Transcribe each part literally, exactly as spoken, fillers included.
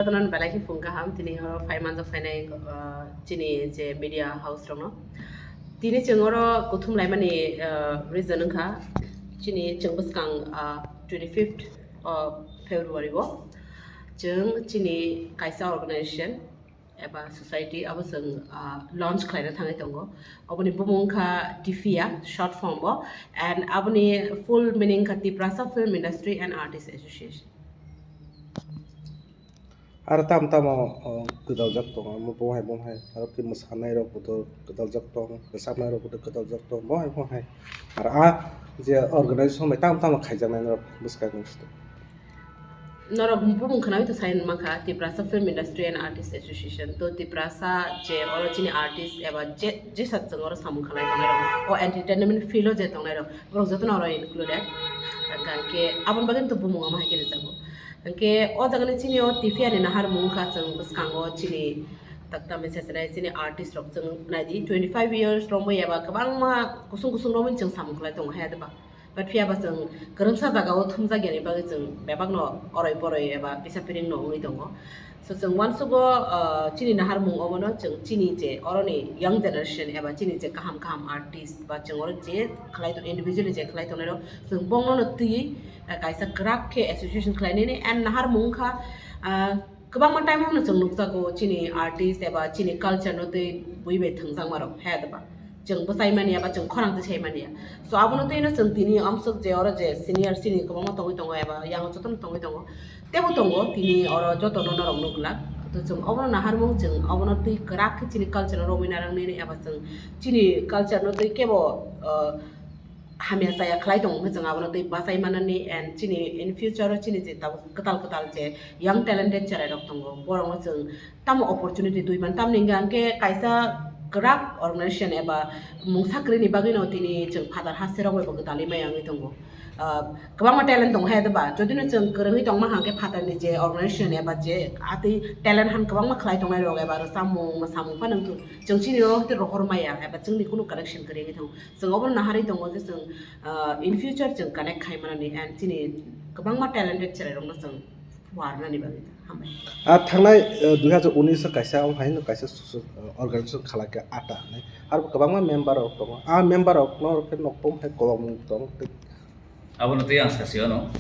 Jotono belai khe phung kaham, tini horo phai manjak phainai, ah, chini je media house rokno. Tini chwng oro kuthum laimani, ah, reason wngkha, chini chwng bwskang, ah, twenty fifth of February o chwng chini kaisa organization eba society abo chwng, ah, launch khlaina thangwi tongo. Oboni bumung wngkha Tifia, short form bo, and aboni full meaning wngkha Tiprasa Film Industry and Artist Association. Aro tamo tamo, o, gwdaljak tongo, omo bo hai bo hai, aro khe mwsanairok bo to gwdaljak tong, rwchapnairok bo to gwdaljak tong, bo hai bo hai. Aro a je organization bai tamo tamo khaijaknai norok bwskango. Norok bumung khwnawi to sai mankha, Tiprasa Film Industry and Artist Association. To Tiprasa je oro chini artist eba je, jesa chwng oro samung khlai tongnai rok, o entertainment field o je tongnai rok, borok jotono oro included. Hwnkhe aboni bagwi to bumung omo hai khe rijak. Hwnkhe o jaga ni chini o Tifia ni naharmung wngkha chwng bwskango chini takta message rai chini artist rok chwng naidi twenty five years romwi eba kwbangma kusung kusung romwi chwng samung khlai tongo hai adeba. But phiya ba chwng kwrwngsa jaga o thumjak yani bagwi chwng bebak no oroi poroi eba pisa piring no wngwi tongo. So chwng uansugo, ah, chini naharmung omo no chwng chini je oroni young generation eba chini je kaham kaham artist ba chwng oro je khlai tong individually je khlai tongnai rok chwng bongno no twi, ah, kaisa kwrak khe association khlai nini and naharmung wngkha, ah, kwbangma time o no chwng nukjago chini artist eba chini culture no twi bui bai thwngjakma rok hai adeba chwng bwsai manya ba chwng khorang twi sai manya. So abono twi no chwng tini amswk je oro je senior chini kwbangma tongwi tongo eba yang jotono tongwi tongo. Tebo tongo, tini oro jotono norok nukglak. To chwng obono naharmung, chwng obono twi kwrak khe chini culture-o romwi narwknini eba chwng chini culture-no twi kebo, uh, hamya chaya khlai tongo hwnkhe chwng abono twi bachai manani and chini in future-o chini je tabuk kwtal kwtal je young talented cherairok tongo, borokno chwng tamo opportunity twi mano, tamni hwnkhe kaisa kwrak organization eba mungsa kwrwini bagwino tini chwng phatar haste rok bai bo gwdalwi maya wngwi tongo. Ah, kwbangma talent tongo hai ba, jodi no chwng kwrwngwi tongma hwnkhe phatarni je organization eba je atwi talent han kwbangma khlai tongnai rok eba rwchapmung, mwsamung phano wngthok, chwng chini oro hwnkhe rohor maya eba chwngni kunu connection kwrwi wngwi thango. Chwng obono naharwi tongo je chwng, ah, in future chwng connect khai manani and chini kwbangma talented cherairokno chwng warnani bagwi. Hambai. A thangnai, eh, dui hazar unis o kaisa, o hai no kaisa su-, su-, eh, organization khalai kha ata hinwi. Aro kwbangma member rok tongo. A member rok no khe nokpom hai kolom tong. Abono tei ang sasi ono.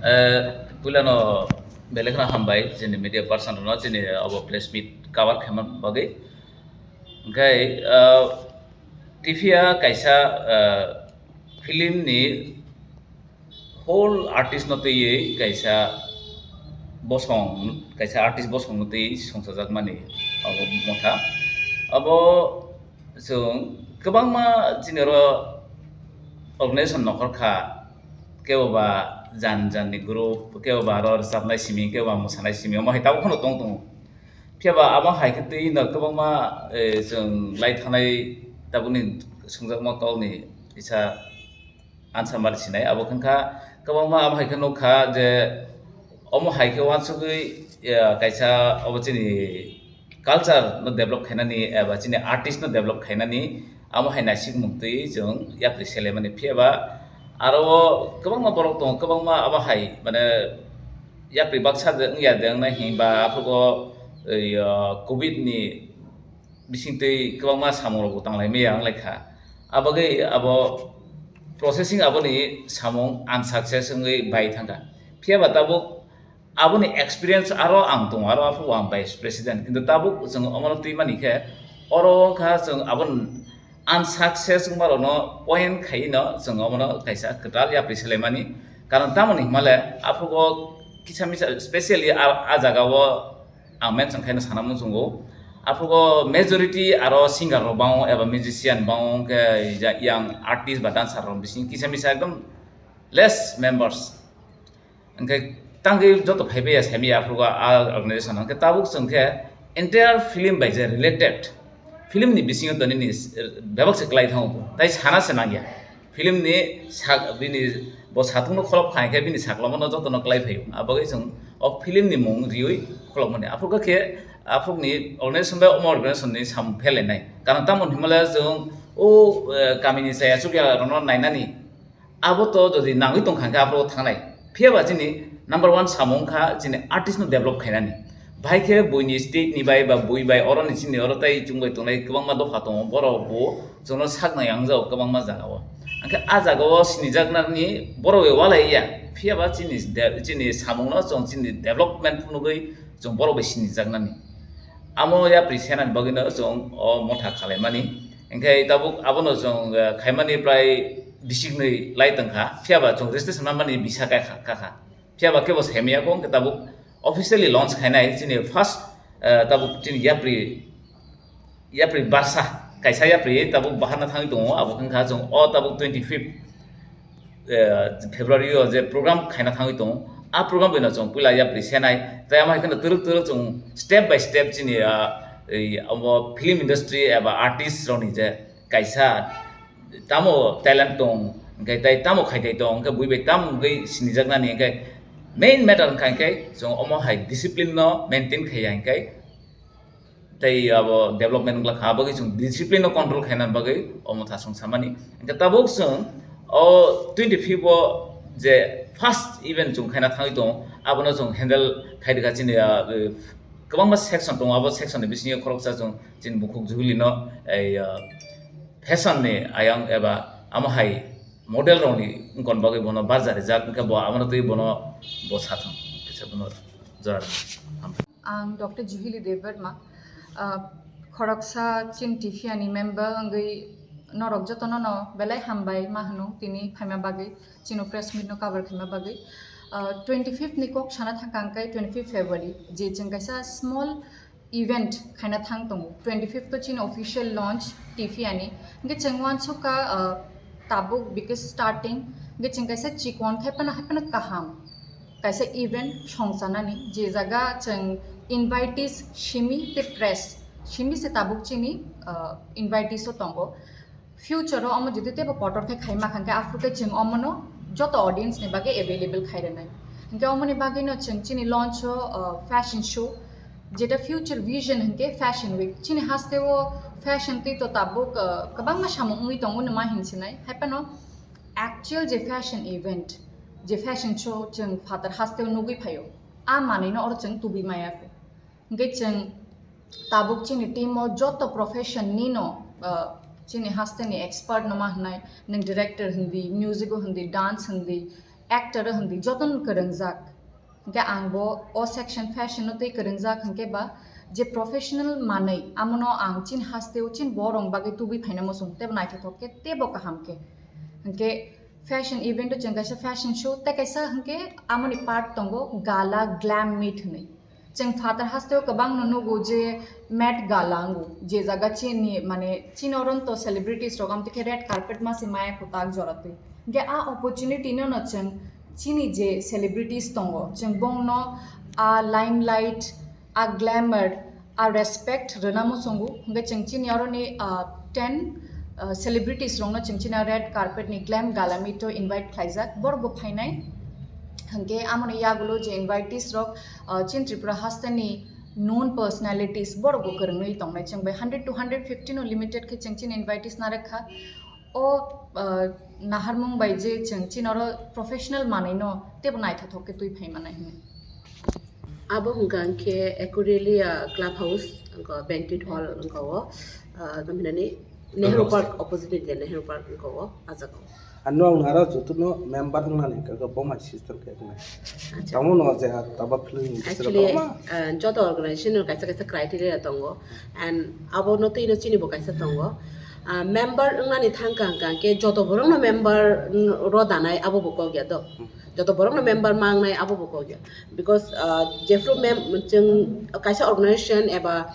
Eh, puila no belai kheno hambai chini media person rok no chini abo press meet cover khaima bagwi. Hwnkhe, eh, T V a kaisa, eh, film ni whole artist no twiwi kaisa bosong, kaisa artist bosong no twiwi songchajakmani abo motha. Abo chwng kwbangma chini oro organization nokhor kha, kebo ba jan jan ni group, kebo ba aro rwchapnai simi, kebo ba mwsanai simi, omo hai tabuk phano tong tongo. Phiya ba abo hai khe twi no kwbangma, eh, chwng lai thangnai tabukni swngjakma kokni kisa answer ma rw sinai. Abo wngkha kwbangma abo hai khe nukha je omo hai khe uansugwi, eh, kaisa obo chini culture no develop khainani eba chini artist no develop khainani amo hai naisik mung twi chwng yapri selaimani. Phiya ba aro o kwbangma borok tongo, kwbangma abo hai mane yapri baksa de wngya de wngnai hinba aphuru o, eh, covid ni bising twi kwbangma samung rok bo tanglai maya wng lai kha. Abagwi abo processing aboni samung unsuccess wngwi bai thang kha. Phiya ba tabuk aboni experience aro ang tongo, aro aphuru ang vice president, kintu tabuk chwng omono twi mani khe oro wng kha chwng aboni unsuccess wngma rokno point khaiwi no chwng omono kaisa kwtal yapri selaimani. Karon tamoni hwnmale aphuru o kisa misa specially a, a jaga o ang mention khaina sana muchungo. Aphuru o majority aro singer rok bango eba musician bango hwnkhe yang artist ba dancer rok bising kisa misa ekdom less members. Hwnkhe tangwi joto phaibai ya saimaya aphuru o a organization hwnkhe tabuk chwng khe entire film bai je related film ni bisingo tonini bebak se kwlai thango, tai sana se nangya. Film ni sak, bini bo satung no kholop khai khe bini saklomo no joto no kwlai phaio. Abagwi chwng o film ni mung riwi kholopmani. Aphuru khe aphuru ni organization bai omo organization ni samung phelainai. Karon tamo hinmale chwng o, eh, kami ni chaya chukya rok no nainani. Abo to jodi nangwi tong kha hwnkhe aphuru thangnai. Phiya ba chini number one samung kha chini artist no develop khainani. Bahai khe buini state ni bai ba bui bai oro ni chini oro tai chwng bai tongnai kwbangma dopha tongo, borok bo chwngno sak nai ang jago kwbangma jaga o. Hwnkhe a jaga o sinijaknani borok bai walai ya, phiya ba chini de-, chini samung no chwng chini development phunugwi chwng borok bai sinijaknani. Amo yapri senani bagwi no chwng o motha khalai mani. Hwnkhe tabuk abono chwng, eh, khaimani prai bisik nwi lai tongkha, phiya ba chwng registration manmani bisa kha, kha, kha. Phiya ba kebo saimaya kho, hwnkhe tabuk officially launch khainai chini first, eh, tabuk chini yapri, yapri barsa, kaisa yapri tabuk baharna thangwi tongo, abo wngkha chwng o tabuk twenty fifth, eh, February o je program khaina thangwi tongo, a program bai no chwng puila yapri senai, tei amo hai kheno twrwk twrwk chwng step by step chini, ah, ei, abo film industry eba artist rokni je kaisa tamo talent tong, hwnkhe tei tamo khai thai tong, hwnkhe bui bai tamo wngwi sinijaknani, hwnkhe main matter wngkha hwnkhe chwng omo hai discipline no maintain khaiya hwnkhe tei abo development wngla kha, abagwi chwng discipline no control khaina bagwi omo thasung samani. Hwnkhe tabuk chwng o twenty fifth o je first event chwng khaina thangwi tongo, abono chwng handle khai rwkha chini, ah, kwbangma section tongo, abo section ni bisingo khoroksa chwng chini bukhuk Juhili no, ei, ah, fashion ni ayang eba amo hai model rokni wngkon bagwi bono barja rijak, hwnkhe bo abono twi bono bo sathang kisa bono jora hambai. Ang Doctor Juhili Debbarma, ah, khoroksa chin T F A ni member wngwi norok jotono no belai hambai ma hwno tini phaima bagwi, chino press meet no cover khaima bagwi. Ah, twenty fifth ni kok sana thangkha hwnkhe twenty fifth February, je chwng kaisa small event khaina thang tongo. Twenty fifth o chini official launch T F A ni. Hwnkhe chwng uansukha, ah, tabuk because starting, hwnkhe chwng kaisa chikon khai phano, hai phano kaham kaisa event songchanani, je jaga chwng invitees simi tei press simi se tabuk chini, ah, invitees o tongo. Future o omo jodi teibo kotor khe khaima kha hwnkhe, aphuru khe chwng omono joto audience ni bagwi available khai rwnai. Hwnkhe omoni bagwino chwng chini launch o, uh, fashion show, jeta future vision hwnkhe fashion week. Chini haste o fashion twi to tabuk, uh, kwbangma samung wngwi tongo hwnwi ma hinsinai. Hai phano actual je fashion event, je fashion show chwng phatar haste o nugwi phaio, a manwino oro chwng tubui maya kho. Hwnkhe chwng tabuk chini team o joto profession ni no, ah, chini haste ni expert no ma hwnai, nwng director hwndi, music o hwndi, dance hwndi, actor o hwndi, joto no kwrwngjak. Hwnkhe ang bo o section fashion no twi kwrwngjak hwnkhe ba je professional manwi, amono ang chini haste o chini borok bagwi tubui phaina muchung teibo naithothok khe teibo kaham khe. Hwnkhe fashion event o chwng kaisa fashion show tei kaisa hwnkhe amoni part tongo gala glam meet hwnwi. Chwng phatar haste o kwbangno nugo je Met Gala wngo, je jaga chini, mane, chini oronto celebrities rok amtwi khe red carpet ma se maya kwtak jora twi. Hwnkhe a opportunity no no chwng chini je celebrities tongo, chwng bongno a limelight, a glamour, a respect rwna muchungo. Hwnkhe chwng chini oroni, ah, ten, ah, celebrities rokno chwng chini red carpet ni glam gala meet o invite khlaijak, borok bo phainai. Hwnkhe amoni yagulo je invitees rok, ah, chini Tripura haste ni known personalities borok bo kwrwngwi tongnai. Chwng bai hundred to hundred fifty no limited khe chwng chini invitees narwk kha. O, ah, naharmung bai je chwng chini oro professional manwi no teibo naithothok khe twi phai manai hwnwi. Abo hwnkha hwnkhe Ecurelia Club House, wngkha banquet hall wngkha o, ah, tamo hinani Nehru Park opposite ni je Nehru Park wngkha o, ah jaga o. Ano ang aro jotono member wngnani kaka bo mai system khe wngnai. Acha. Tamo no je taba film industry actually, kwbangma, ah, joto organization no kaisa kaisa criteria tongo and abo no twi no chini bo kaisa tongo. Ah, member wngnani thangkha hwnkha hwnkhe joto borok no member ro danai abo bo kok ya do. Hmm. Joto borok no member ma wngnai abo bo kok ya. Because, ah, jephru mem-, chwng kaisa organization eba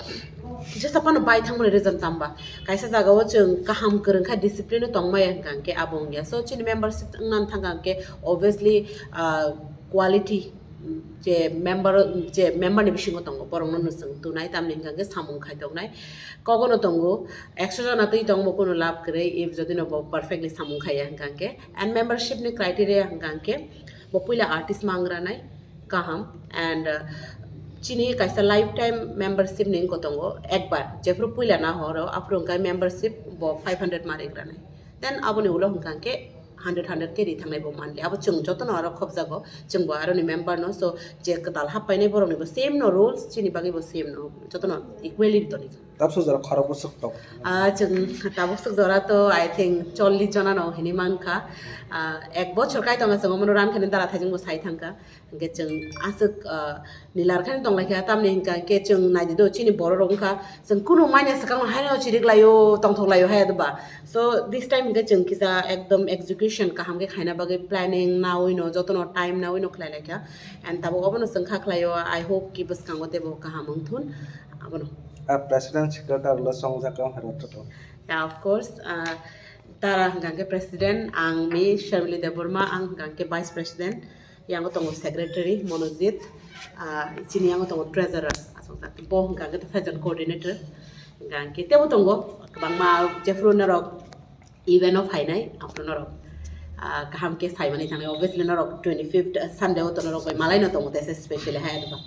jesa phano bai thangmani reason tamba. Kaisa jaga o chwng kaham kwrwng kha discipline o tongmaya hwnkha hwnkhe abo wngya. So chini membership wngna thangkha hwnkhe obviously, ah, quality je member, je member ni bisingo tongo borok no chwng tunai tamni hwnkha hwnkhe samung khai tongnai. Kogono tongo, ekso jona twi tongbo kuno lab kwrwi, if jodi no bo perfectly samung khaiya hwnkha hwnkhe. And membership ni criteria hwnkha hwnkhe, bo puila artist ma wngranai, kaham. And, uh, chini kaisa lifetime membership ni wngkha tongo, ekbar, jephru puila na horo, aphuru hwnkha membership bo five hundred ma ringranai. Then aboni ulo hwnkha hwnkhe, hundred, hundred K ri thangnai bo monthly. Abo chwng jotono aro khobjago, chwngbo aroni member no, so je kwtal happainai boroknibo same no rules, chini bagwibo same no, jotono equally toni. Tabsuk jora khorok bwswk tok? Ah, chwng tabuk swk jora to, I think, chollish jona no hinwi mankha. Ah, ek bochor kai tongo chwng omono ran khani dara thaijingbo sai thangkha. Hingke chwng aswk, ah, nilar khani tonglaikha, tamni hingka khe chwng naidi do, chini borok rok wngkha, chwng kunu manya swkang haino chiriklaio, tongthoklaio haya doba. So this time hingke chwng kisa ekdom execution kaham khe khaina bagwi planning nawi no, jotono time nawi no khlai laikha. And tabuk obono chwng kha khlaio, I hope ki bwskango teibo kaham wngthun, abono. A president secretary lo songjak wng hai rok to. Yeah, of course, ah, tara hingka khe president, ang mi Sharmili Debbarma, ang hingka khe vice president. Yango tongo secretary Monojit, ah, chini yango tongo treasurer, aswk jak bo hingka khe fashion coordinator, hingka khe tebo tongo kwbangma jephru norok event o phainai, aphuru norok, ah, kaham khe saimani thangnai, obviously norok twenty fifth Sunday o to norok bai malai no tongo tesa specially hai adba.